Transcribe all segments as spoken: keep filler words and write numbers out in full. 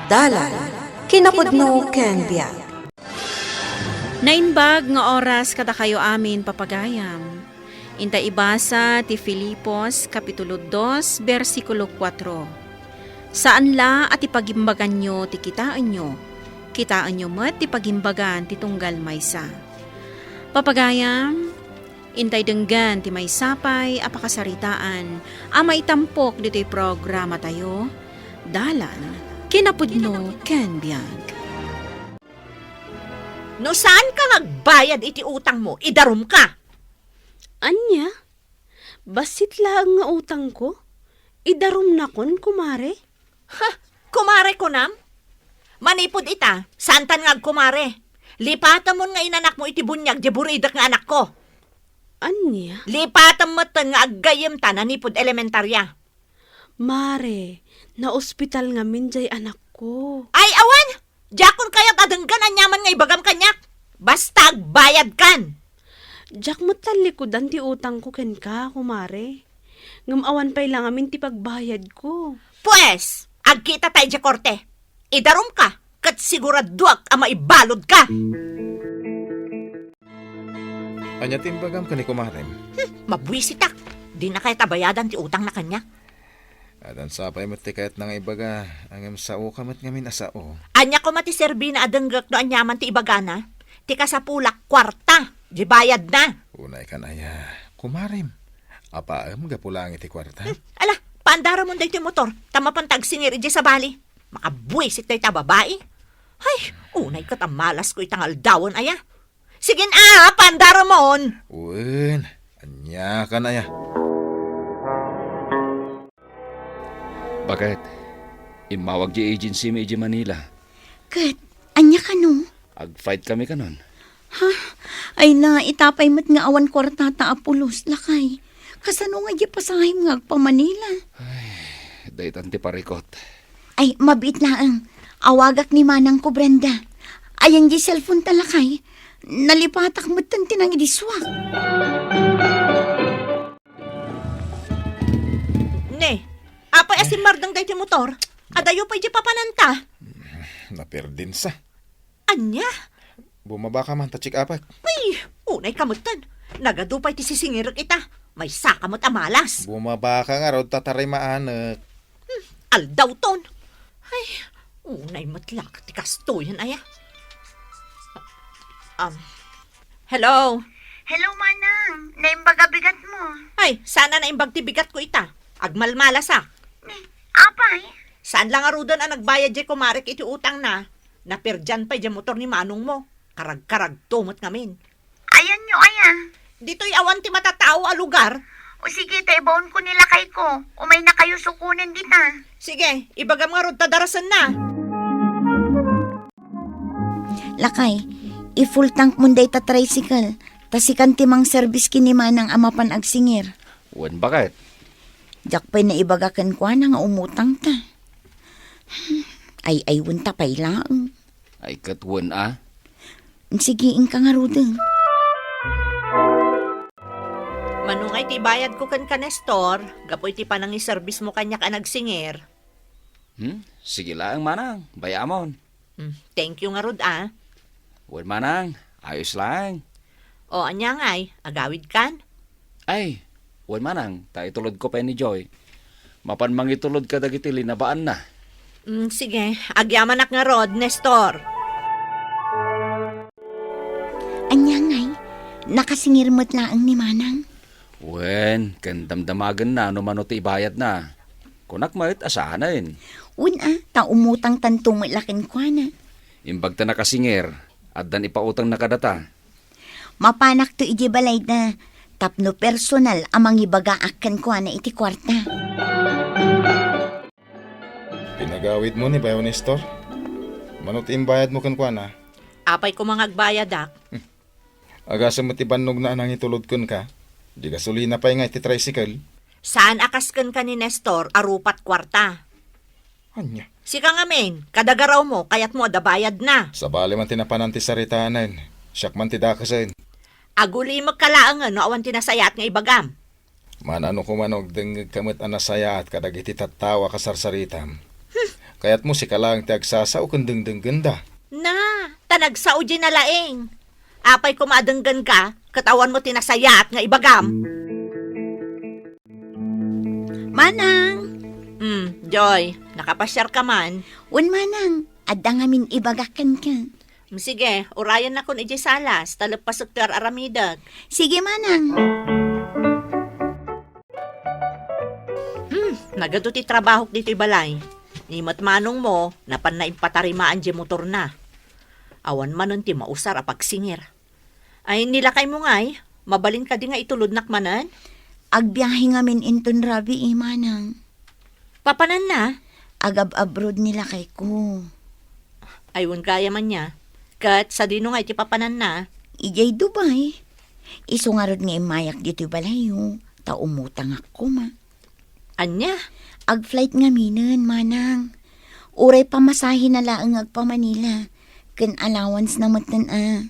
Dalan, kinapudno ken biag. Naimbag nga oras kadakayo amin, papagayam. Inta ibasa ti Filipos, Kapitulo dos, bersikulo kuatro. Saan la a ti pagimbaganyo ti kitaenyo, kitaenyo met ti pagimbagan ti tunggal maysa. Papagayam, intay denggen ti maysa pay a pakasaritaan a maitampok ditoy programatayo, Dalan, Kinapudno ken Biag. No saanka nga agbayad iti utangmo, idarumka. Ania? Bassit laeng nga utangko? Idarumnakon, kumare? Ha? Kumare kunam? Manipud ita, saantan nga agkumare. Lipatemon nga inanakmo iti buniag diay buridek nga anakko. Ania? Lipatem metten nga aggayyemta nanipud elementarya. Mare, naospital ngamin jay anakko. Ay, awan! Diakon kayat a denggen aniaman nga ibagam kaniak. Basta agbayadkan. Diak met tallikudan ti utangko kenka, kumare. Ngem awan pay la ngamin ti pagbayadko. Pues, agkitata idiay korte. Idarumka, ket siguraduak a maibaludka. Ania ti imbagam ken ni kumarem? Hmm, mabuisitak. Dina kayat a bayadan ti utangna kaniak. Adda sa pay met ti kayatna nga ibaga, ngem saoka met ngamin a sao. Ania koma ti serbina a denggek no aniaman ti ibagana? Ti kasapulak, kuarta, di bayadna. Unay kan aya, kumarem. Apaem gapu laeng iti kuarta? Hmm, ala, paandaramon daytoy motor, ta mapanta agsingir idiay sabali. Makabuisit dayta a babai. Ay, unay ket a malasko ita nga aldawen aya. Sige na, paandaramon. Wen, ania kan aya? Bakit? Immawag di agency mi idiay Manila. Ket, ania kano? Ag-fight kami kanon. Ha? Ay na, ita pay met nga awan kuartata a pulos, lakay. Kasano nga di pasahem nga agpa-Manila? Ay, daytan ti parikot. Ay, mabiit laeng. Awagak ni manangko, Brenda. Ayan di cellphone ta, lakay. Nalipatak metten ti nangidisuak. Ne, apay a simmardeng daytoy motor? Adayo pay di papananta. Naperdinsa. Ania? Bumaba ka man, ta check-upek. Ay, unay ka metten. Nagadu pay ti sisingirek ita. Maysaka met a malas. Bumaba ka ngarud, ta taray maanek. Hmm, aldawton. Ay, unay met la ti kastoyen aya. Um, hello? Hello, manang. Naimbag a bigatmo. Ay, saan a naimbag ti bigatko ita. Agmalmalasak. Ni, apay? Saan la ngaruden a nagbayad di kumarek iti utangna. Naperdian pay di motor ni manongmo. Karagkaragto met ngamin. Ayanyo aya? Ditoy awan ti matatao a lugar. O sige, ta ibaonko ni lakayko. Umaynakayo sukonen dita. Sige, ibagam ngarud ta darasenna. Lakay, i-full tankmon dayta tricycle, ta sikan ti mangservis ken ni manang a mapan agsingir. Wen, bakit? Diak pay naibaga kenkuana nga umutangta. Ay, ay, wen ta pay laeng. Ay, ket wen a? Sige, inka ngaruden. Mano ngay ti ibayadko kenka, Nestor, gapu iti panangiservismo kaniak a nagsingir? Hmm? Sige laeng, manang. Bay-amon. Hmm, thank you ngarud, a. Wen, manang. Ayos laeng. O, ania ngay? Agawidkan? Ay, wen, manang. Ta itulodko pay ni Joy. Mapan mangitulod kadagiti linabaanna. Mm, sige, agyamanak ngarud, Nestor. Ania ngay? Nakasingir met laeng ni manang? Wen, ken damdamagenna no mano ti ibayadna. Kunak met a saanen. Wen a, ta umutangtanto met la kenkuana. Imbag ta nakasingir, addan ipautangna kadata. Mapanakto idiay balayda tapno personal a mangibagaak kenkuana iti kuarta. Pinagawidmo ni Bayo Nestor? Mano ti imbayadmo kenkuana? Apay koma nga agbayadak? Agasem met ti bannogna a nangitulod kenka. Di gasolina pay nga iti tricycle. Saan a kas kenka ni Nestor a rupat kuarta? Ania? Sika ngamin, kada garawmo, kayatmo a dabayadna. Sabali man ti napanan ti saritanen, siak man ti dakesen. Agulimekka laengen no awan ti nasayaat nga ibagam. Manano koma no agdengngegka met a nasayaat kadagiti tattao a kasarsaritam. Hmm, Kayatmo sika laeng ti agsasao ken dengdenggenda. Na, ta nagsao diay nalaing. Apay koma a denggenka, ket awanmo ti nasayaat nga ibagam. Manang! Hmm, Joy, nakapasiarka man? Wen, Manang, adda ngamin ibagak kenka. Hmm, sige, urayennakon idiay salas, ta leppasek ti ar-aramidek. Sige, Manang. Hmm, nagadu ti trabahok ditoy balay. Ni met manongmo, napanna impatarimaan diay motorna. Awan manen ti mausar a pagsingir. Ay, ni lakaymo ngay, mabalin kadi nga itulodnak manen? Agbiahe ngamin inton rabii, Manang. Papananna? Agab-abroad ni lakayko. Ay, wen gayam ania. Ket sadino ngay ti papananna? Idiay Dubai. Isu ngarud nga immayak ditoy balayyo, ta umutangak koma. Ania? Ag-flight ngaminen, Manang. Uray pamasahena laeng nga agpa-Manila, ken allowance na metten a.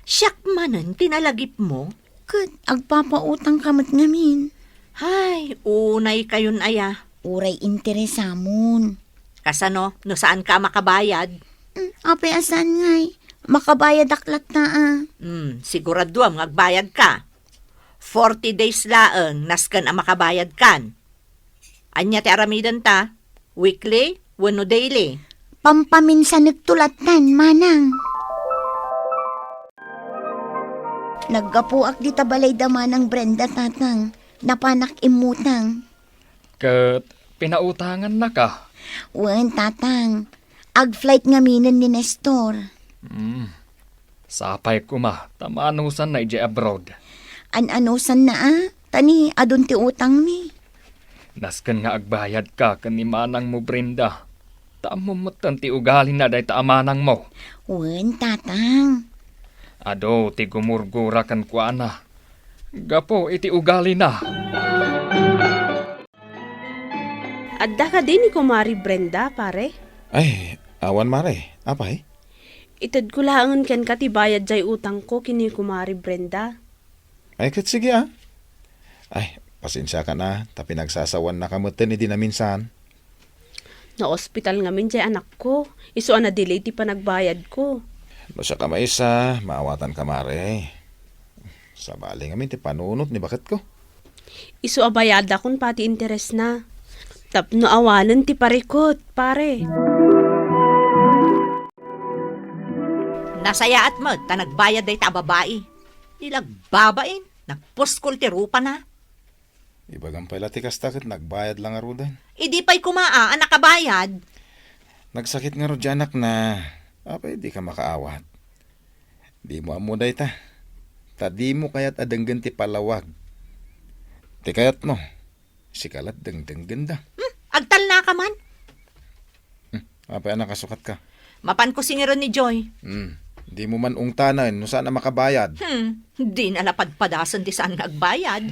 Siak manen ti nalagipmo? Ket agpapautangka met ngamin. Hay, unaykayon aya. Uray interesamon. Kasano, no saanka a makabayad? Hmm, apay a saan ngay? Makabayadak latta a. Hmm, siguraduam nga agbayadka. Forty days laeng nasken a makabayadkan. Ania ti aramidenta? Weekly wenno daily? Pampaminsanekto lattan, Manang. Naggapuak dita balay da Manang Brenda, Tatang. Napanak immutang. Ket pinautangannaka? Wen, Tatang. Ag-flight ngaminen ni Nestor. Hmm. Sapay koma, ta maanusanna idiay abroad. An-anusanna a, ta ni adun ti utangmi. Nasken nga agbayadka ken ni manangmo, Brenda. Ta ammom metten ti ugalina dayta a manangmo. Wen, Tatang. Adu ti gumurgura kenkuana gapu iti ugalina. Adda kadi ni Kumari Brenda, pare? Ay, awan, Mare. Apay? Itedko laengen kenka ti bayad jay utangko ken ni Kumari Brenda. Ay, ket sige, a. Ay, pasensiakan a, ta pinagsasawaannaka metten idi naminsan. Naospital ngamin jay anakko. Isu a na-delay ti panagbayadko. No siak a maysa, maawatanka, Mare. Sabali ngamin ti panunot ni baketko. Isu a bayadakon pati interesna. Tapno awanen ti parikut, pare. Nasayaat met ta nagbayad dayta a babai. Di la agbabain, nagpuskol ti rupana. Ibagam pay la ti kasta ket nagbayad la ngaruden. Idi pay koma a, a nakabayad. Nagsakit ngarud ti anakna. Apay, dika makaawat. Dimo ammo dayta. Ta dimo kayat a denggen ti palawag. Ti kayatmo, sika lat dengdenggenda. Hmm, agtalnaka man. Hmm, apay a nakasukatka? Mapanko singiren ni Joy. Hmm, dimo man ungtanen no saan a makabayad. Hmm, dina la padpadasen ti saan nga agbayad.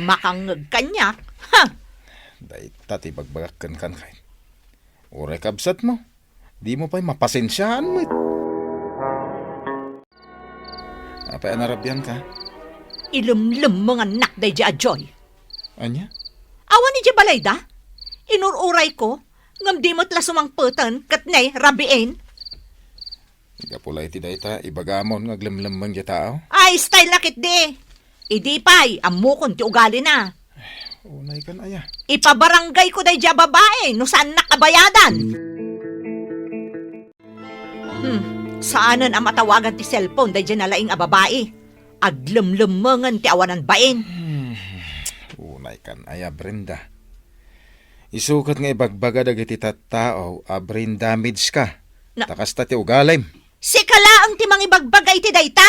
Makangngeg kaniak. Ha! Dayta ti ibagbagak kenka, kay. Uray kabsatmo. Dimo pay mapasensiaan met. Apay a narabianka? Ilemlemmengannak daydiay a Joy. Ania? Awan idiay balayda? Inur-urayko, ngem di met la sumangpeten ket ne, rabiin. Gapu la iti dayta, ibagamon nga aglemlemmeng diay tao? Ay, style na ketdi. Idi pay, ammokon ti ugalina. Unaykan aya. Ipabarangayko daydiay a babai no saannak a bayadan. Hmm, saanen a matawagan ti cellphone daydiay nalaing a babai. Aglemlemmengen ti awanan bain. Hmm, unaykan aya, Brenda. Isu ket nga ibagbaga dagiti tattao a brain damage ka. Na- Ta kasta ti ugalim. Sika laeng ti mangibagbaga iti dayta.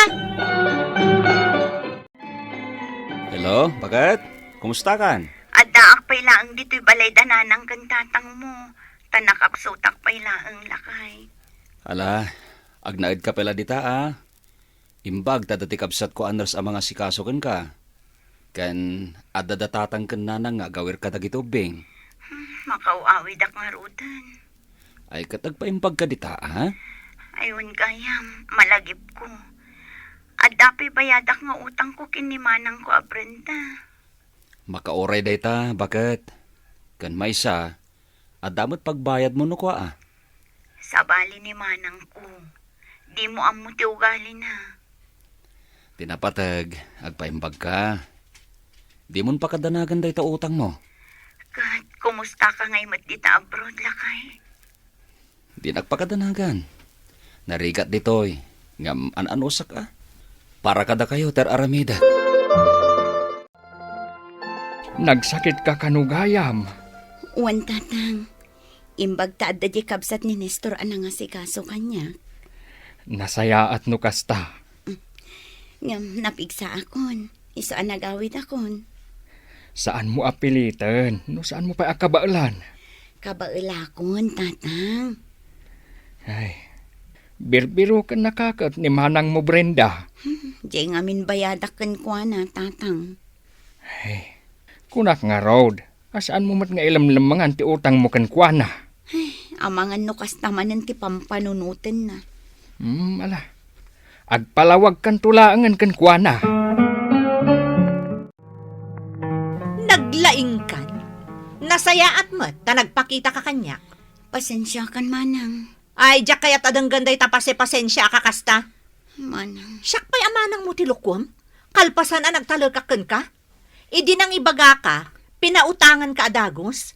Hello, baket? Kumustakan? Addaak pay laeng ditoy balay da nanang ken tatangmo, ta nakapsutak pay laeng, lakay. Ala, agnaedka pay la dita, a. Imbag ta adda ti kabsatko a nurse a mangasikaso kenka. Ken adda da tatang ken nanang nga agawir kadagiti ubbing. Hmm, makaaw-awidak ngaruden. Ay, ket agpaimbagka dita, a? Ay, wen gayam, malagipko. Adda pay bayadak nga utangko ken ni manangko a Brenda. Makauray dayta, baket. Ken maysa, Adda met pagbayadmo no kua a? Sabali ni manangko, dimo ammo ti ugalina. Ti napateg, agpaimbagka. Dimon pakadanagan dayta utangmo. Ket kumustaka ngay met dita abroad, lakay? Dinak pakadanagan. Narigat ditoy, ngem an-anusak a. Para kadakayo ti ar-aramidek. Nagsakitka kano gayam? Wen, Tatang. Imbag ta adda diay kabsat ni Nestor a nangasikaso kaniak. Nasayaat no kasta. Ngem napigsaakon, isu a nagawidakon. Saanmo a piliten no saanmo pay a kabaelan. Kabaelakon, Tatang. Ay, birbirokennaka ket ni manangmo, Brenda. Hmm, diay ngamin bayadak kenkuana, Tatang. Ay, kunak ngarud, a saanmo met nga ilemlemmengan ti utangmo kenkuana. Ay, amangan no kasta manen ti pampanunotenna. Hmm, ala. Agpalawagkanto laengen kenkuana. Naglaingkan. Nasayaat met ta nagpakitaka kaniak. Pasensiakan, manang. Ay, diak kayat a denggen dayta pasipasensia a kakasta. Manang. Siak pay a manangmo ti lukuem? Kalpasan a nagtalekak kenka? Idi nangibagaka, pinautanganka a dagus?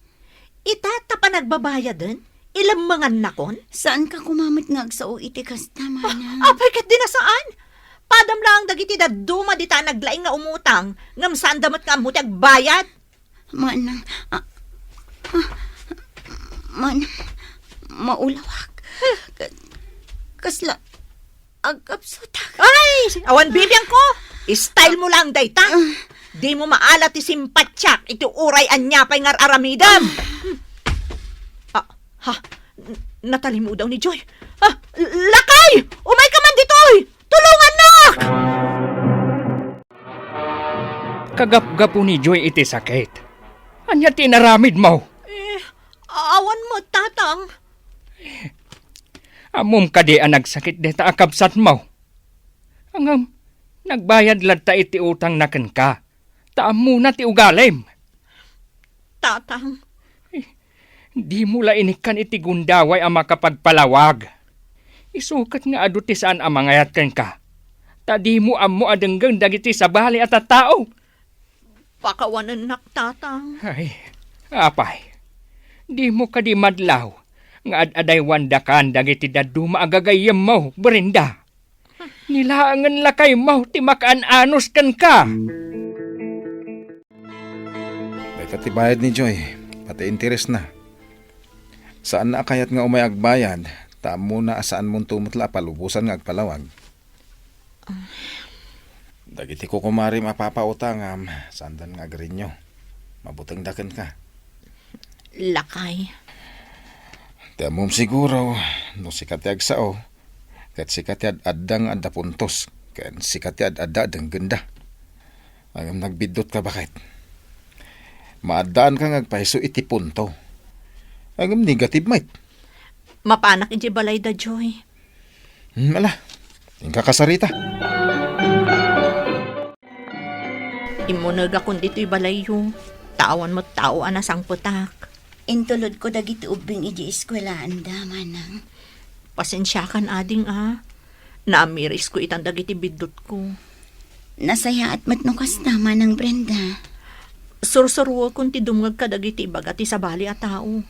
Ita ta panagbabayaden, ilemmengannakon? Saanka koma met nga agsao iti kasta, manang. Ah, apay ket di nasaan? Padam laeng dagiti dadduma dita a naglaing nga umutang, ngem saanda met nga ammo ti agbayad. Manang, ah, ah, manang, maulawak. Ka-, kasla, agkapsutak. Ay! Awan bibiangko! Style mo lang dayta! Di mo maala ti simpatiak iti uray ania pay nga ar-aramidem! Ah, ha? N-, natalimudaw ni Joy. Ah, lakay! Umayka man ditoy! Tulongannak! Kagapgapu ni Joy iti sakit. Ania ti inaramidmo? Eh, awan met, Tatang. Ammom kadi a nagsakit dayta a kabsatmo? Ngem, nagbayad latta iti utangna kenka, ta ammona ti ugalim. Tatang. Eh, dimo la inikkan iti gundaway a makapagpalawag. Isu ket nga adu ti saan a mangayat kenka, ta dimo ammo a denggen dagiti sabali a tattao. Pakawanennak, Tatang. Ay, apay, dimo kadi madlaw nga ad-adaywandakan dagiti dadduma a gagayyemmo, Brenda? Ni laengen lakaymo ti makaan-anus kenka. Dayta ti bayad ni Joy, pati interesna. Saanna a kayat nga umay agbayad, ta ammona a saanmonto met la a palubosan nga agpalawag. Dagiti kukumarim a papautangam, saandan nga agrenyo. Mabutengda kenka. Lakay. Ti ammom siguro, no sika ti agsao, ket sika ti ad-adda nga adda puntos, ken sika ti ad-adda a denggenda. Ngem nagbiddutka, baket. Maaddaanka nga agpayso iti punto. Ngem negative met. Mapanak idiay balayda, Joy. Hmm, ala. Inka kasarita. Immunegakon ditoy balayyo, ta awan met tao a nasangpetak. Intulodko dagiti ubbing idiay eskuelaanda, manang. Pasensiakan, ading, a. Naamirisko itan dagiti biddutko. Nasayaat met no kasta, Manang Brenda. Sursuruekon ti dumngeg kadagiti ibaga ti sabali a tao.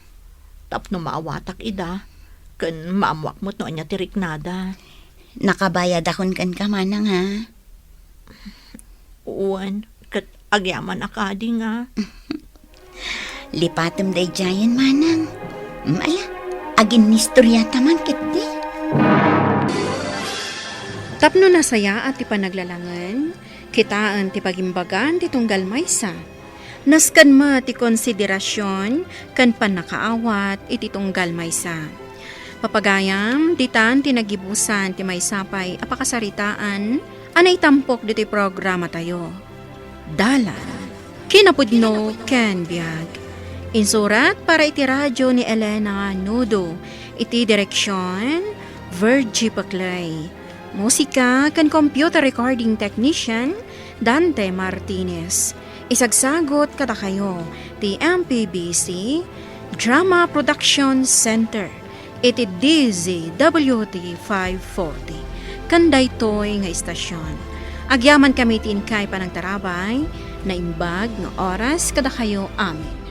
Tapno maawatak ida, ken maammoak met no ania ti riknada. Nakabayadakon kenka, Manang, ha? Wen, ket agyamanak kadi nga. Lipatem daydiayen, Manang. Mm, ala, aginnistoriata man ketdi. Tapno nasayaat ti panaglalangen, kitaen ti pagimbagan ti tunggal maysa. Nasken met ti konsiderasion ken pannakaawat iti tunggal maysa. Papagayam, ditan ti nagibusan ti maysa pay a pakasaritaan a naitampok ditoy programatayo. Dalan, kinapudno ken biag. Insurat para iti radio ni Elena Nudo. Iti direksion, Virgie Paclay. Musika ken computer recording technician, Dante Martinez. Isagsagot kadakayo ti M P B C Drama Production Center iti D Z W T five forty. Ken daytoy nga istasyon, agyaman kami ti inkay panangtarabay, naimbag nga oras kadakayo amin.